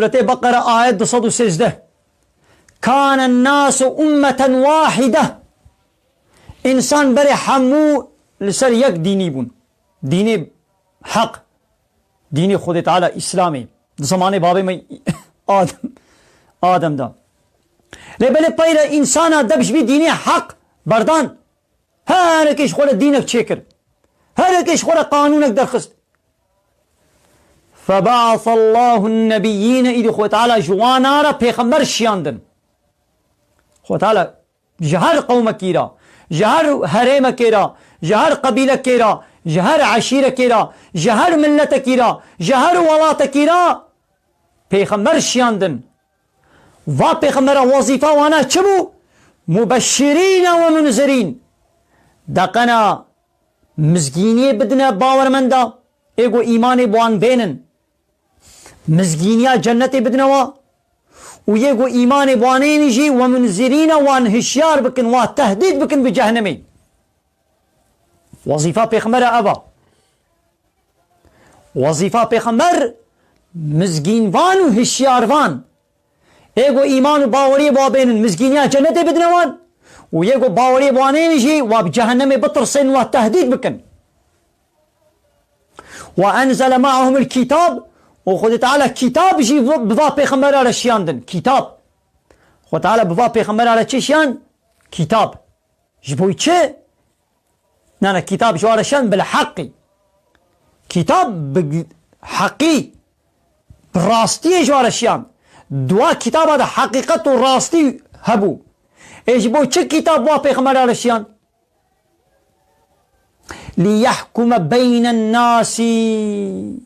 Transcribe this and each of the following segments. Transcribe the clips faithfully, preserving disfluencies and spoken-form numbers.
Sûretê Beqere, ayet du sed û sêzdeh. Kâne nâsu ummeten wahide. Însan berê hemû li ser yek dînî bûn. Dînê heq. Dînê Xwedê Teala Îslamê. Di zemanê babê me Adem, Adem de. Lê belê peyre însana deb ji vî dînê heq berdan. Her yekê ji xwe re dînek çêkir. Her yekê ji xwe re qanûnek derxist. Febe'asallahu n-nebiyyîne, îdî Xwedê Teala ji wana re pêxember şiyandin. Xwedê Teala ji her qewmekî re, ji her herêmekê re, ji her qebîlekê re, ji her eşîrekê re, ji her miletekî re, ji her welatekî re pêxember şiyandin. Va pêxembera wezîfa wana çi bû? Mubeşşirîne we munzirîn. Deqena mizgîniyê bidine bawermenda, ê ku îmanê bi wan bênin. Mizgîniya cennetê bidine wa. Û yê ku îmanê bi wan ênî jî we munzirîne wan hişyar bikin, wa tehdîd bikin bi cehennemê. Wezîfa pêxembera ev a. Wezîfa pêxember mizgînvan û hişyarvan. Ê ku îman û baweriyê bi wa bênin, mizgîniya cennetê bidine wan. Û yê ku baweriyê bi wan ênî jî wa bi cehennemê bitirsên, wa tehdîd bikin. Ve enzele ma'ahumul kitab, û Xwedê Teala kitab jî bi, bi va pêxembera re şiyandin. Kitab. Xwedê Teala bi va pêxembera re çi şiyand? Kitab. Ji bo çi? Nana, kitab ji wa re şiyand bil heqî. Kitab bi heqî, bi rastiyê ji wa re şiyand. Di wa kitaba de heqîqet û rastî hebû. Ê ji bo çi kitab wa pêxembera re şiyand? Liyehkume beynen nasi.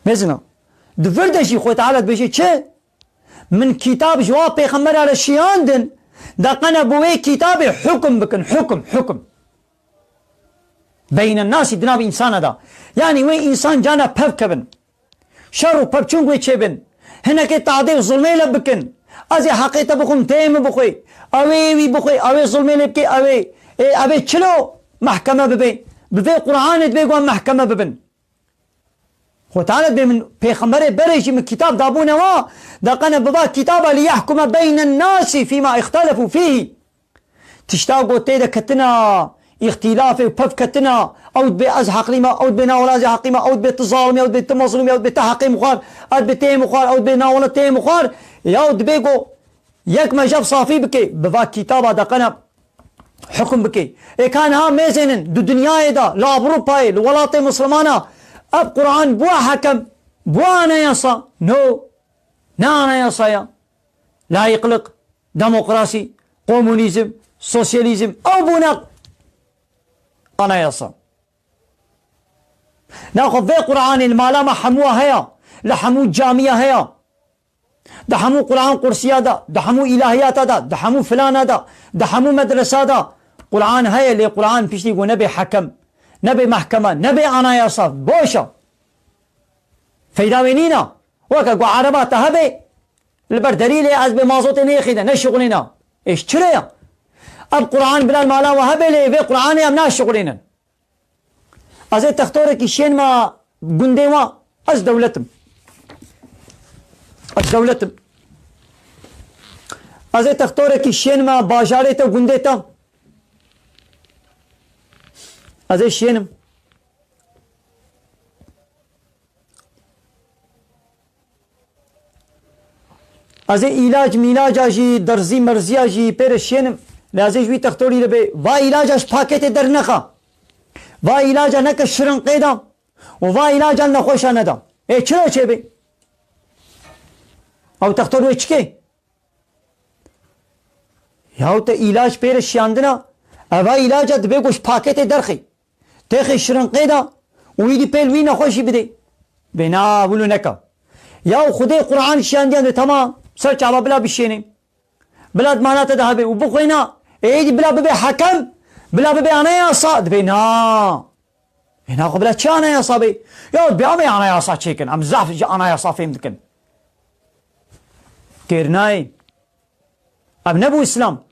Mezina. Di vir de jî Xwedê Teala dibêje çi? Min kitab ji wa pêxembera re şiyandin, de qene bi wê kitabê hukum bikin, hukum, hukum. Beyne nasî di nav însana da. Yanî wê însan cana pev kevin. Şer û pevçûn wê çêbin. Hinekê tadê û zulmê le bikin. Ez ê heqê te bixwim, tê min bixwê. Ew ê wî bixwê, ew ê zulmê lê bikê, ew ê, ê, ev ê çilo mehkeme bibe. Bi vê Qur'anê divê wan mehkeme bibin. Xwe Teala dibê min pêxemberê berê jî min kitab dabûne wa, de qene biva kitaba li yehkume beynen nasi fîma îxtelefû fîhî. Tişta ku tê de ketina îxtîlafê û pev ketina, ew dibê ez heqlî me, ew dibê na wela ez ê heqlî me, ew dibê tu zalim î, ew dibê tu mezlûm î, ew dibê te heqê min xwar, ez dibê tê min xwar, ew dibê na wela tê min xwar, ya dibê ku yek mecab safî bike, biva kitaba de qene hukum bike. Ê ka niha mêzênin di dinyayê de, li Ewropayê, li welatê Mislimana, ev Quran bûa hekem, bûa anayasa? No. Ne anayasa ya? Layıklık, demokrasi, komunizm, sosyalizm, ew bûne anayasa. Naxwe vê Quranê li mala me hemûa heye, li hemû camiya heye. Di hemû Quran qursiya de, di hemû îlahiyata de, di hemû filana de, di hemû medresa de Quran heye, lê Quran piştî ku nebê hekem, nebê mehkeme, nebê anayasa, boş e. Feyda wê nîne. Weke ku ereba te hebe, li ber derî lê ez bê mazotê nêxîne, neşixulîne. Ê ji çi re ye? Ev Quran bila li mala we hebe lê vê Quranê em naşixulînin. Ez ê textorekî şênme gundê we, ez dewlet im. Ez dewlet im. Ez ê textorekî şênme bajarê te, gundê te. Ez ê şênim. Ez ê îlac mîlaca jî, derzî merziya jî pê re şênim. Lê ez ê ji wî textorî re bê, va îlaca ji paketê dernexe. Va îlaca neke şirinqê de. Û va îlaca nexweşa neda. Ê çira çêbê? Ew textor wê çikê? Yaw te îlac pê re şiyandina, eva îlaca dibê ku ji paketê derxê. Têxê şirinqê de û wî dî pêl wî nexweşî bidê. Bê na, wilo neka. Ya Xwedê Quran şiyandiyan dê, tamam, ser çava bila bişênê. Bila di mala te de hebe û bixwêna, ê êdî bila bibe hekem, bila bibe anayasa, dibê na. Ê na xwe bila çi anayasa be? Ya dibê em ê anayasa çêkin, em zaf ji anayasa fêm dikin. Kêr nayê. Ev nebû Îslam.